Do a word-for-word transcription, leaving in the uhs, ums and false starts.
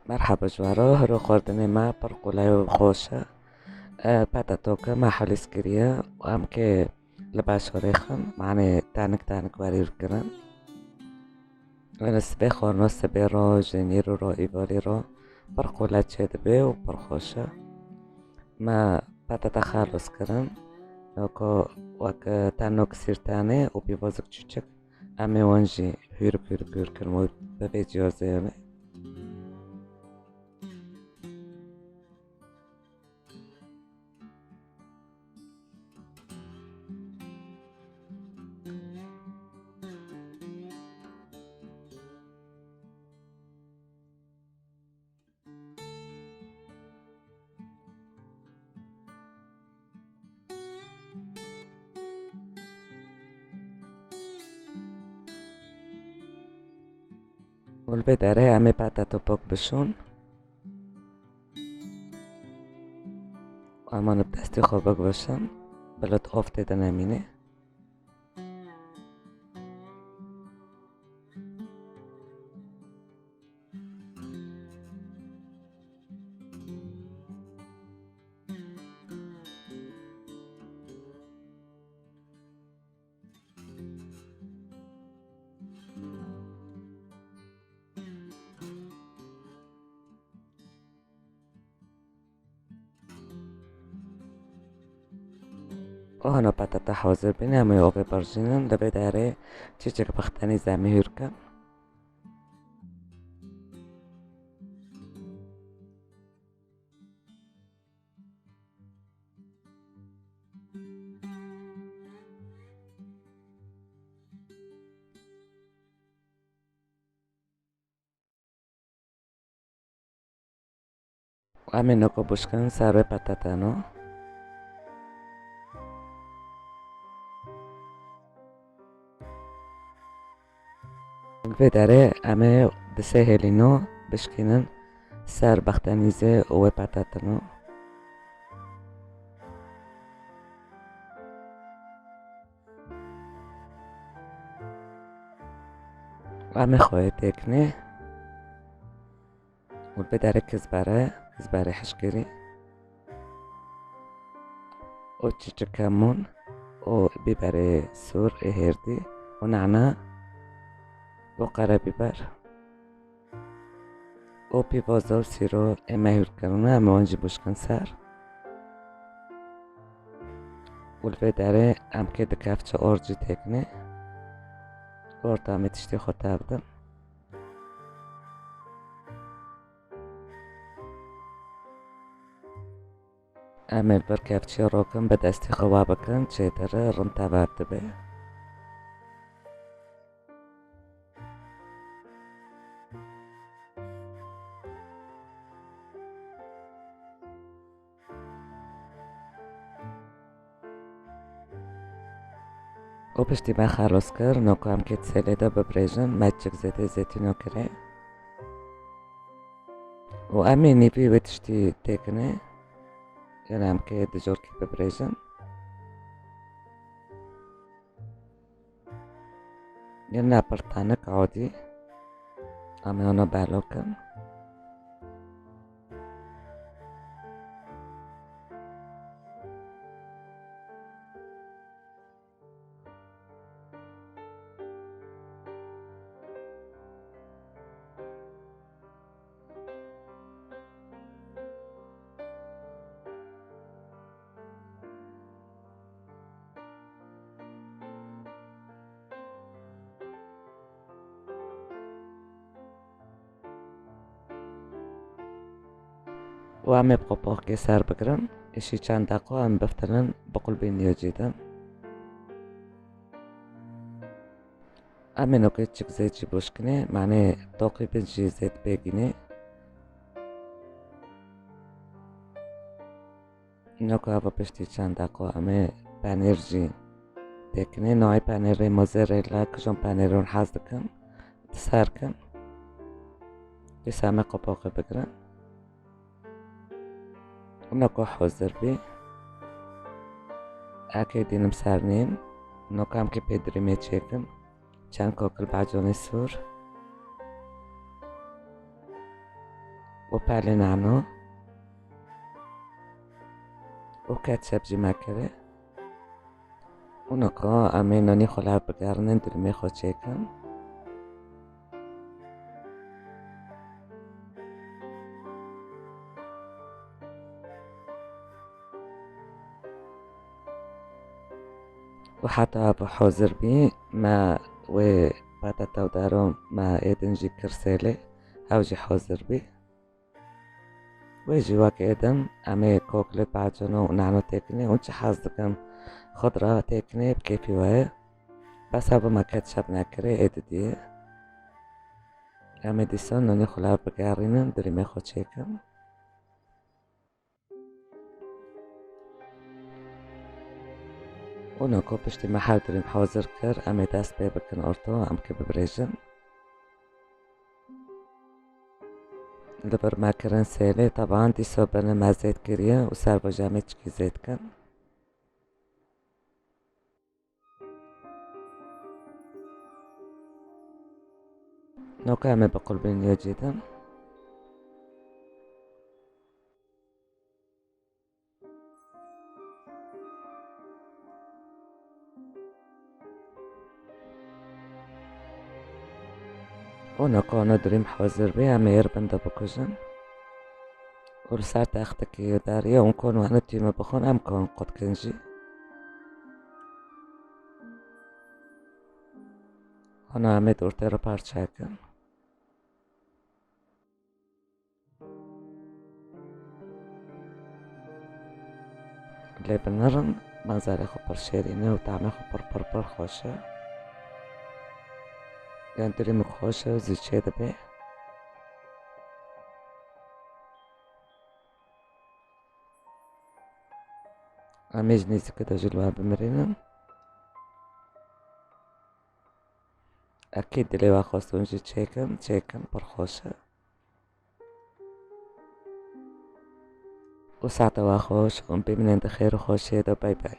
Merheba ji we re, hiro xwardinê me pir qulay û xweş e. E, petato ke me helîs kiriye û em kê li başorê xin, manê tenik tenik werî kirin. Li sibê xwarno sibê ro, ji nîrû ro, îvalî ro pir qule çêdibe û pir xweş e. Me petata xelos kirin. Noko wek tenok sîrtenê û pîvozik çûçik. Em ê wan jî hûrik hûrik hûr kirin û bi vê cihazê hene. Û li vê derê em ê petato pok bişon. Em wan bi destê xwe bigivişin, bila tu of tê de nemîne. Û hano petata hazir bîne, em ê ovê birjînin, li vê derê çîçek bixtenî zemî hûr kin. Em ê noko bûşkin ser wê petatano. Vê derê em ê di sê hêlîno bişkînin ser bextenîzê û wê petatino. Em ê xweyê têkinê. Û li vê derê kizbere, kizberê hişkirî û çiçik kemûn û bîberê sûr ê hêrdî û nana û qerebîber û pîvoza û sîro ê me hûr kirine, em ê wan jî bûşkin ser. Û li vê derê em kê di kevçe orcî têkinê. Orta em ê tiştê xwe tevdin. Em ê li vir kevçiyê rokin, bi destê xwe wa bikin, çêdire, rind tev dibe. Û piştî me xelos kir, noko em kê di sêlê de bibirêjin, me çik zêdê zêtîno kirê. Û em ê nîvî wê tiştî têkinê, yan em kê di jorkî bibirêjin. Yine pirtanik odî. Em ê wana belo kin. Û em ê bi qopoxkê ser bigirin, îşî çend deqo em biftilin biqulbîniyo cî de. Em ê nokê çik zêd jî bûşkinê, manê toqî bin jî zêd bêgînê. Noka ava piştî çend deqo em ê penêr jî têkinê. Noyê penêrê mozerela, kijon penêron hez dikin, di ser kin. Dîsa em ê qopoxê bigirin. Noko hazir bî. Eke dînim ser nîn. Noka em kê pê dirîmê çêkin. Çend kokil baconê sûr. û pelê nano û ketçep jî me kirê. Û niko em ê nonî xwe li hev bigerînin, dirûmê xwe çêkin. Û heta ev hazir bî, me wê patatew daro me êdin jî kir sêlê, ew jî hazir bî. Wê jî wek êdin, em ê koklet, bacino û nano têkinê û çi hez dikin xudra têkinê bi kêfî we ye. Bes ev me ketçep nekirê ê didiyê. Em ê dîsa nonî xwe li hev bigerînin, dirûmê xwe çêkin. Û noko piştî me her dirûm hazir kir, em ê dest pê bikin orto, em ki bibirêjin. Li vir me kirin sêlê, teban dîsa binê me zêt kiriye û ser vê jî em ê çikî zêt kin. Noka em ê bi qulbîniyê cî din. Û noko ana dirûm hazir bî, em ê êr bin de bikujin. Û li ser textikê yê derê û kon wene tîme bixwin, em kon qutkin jî. Ana em ê di ortê re parçe kin. Lê binirin, manzerê xwe pir şêrîn e û tamê xwe pir, pir, pir xweş e. Yan dirûmê xweş e û zû çê dibe. Em ê ji nêzîkê de jî li we bimirînin. Ekîd dilê we xwest hûn jî çêkin, çêkin, pir xweş e. Û saeta we xweş û bimînin di xêr û xweşiyê de. Bay bay.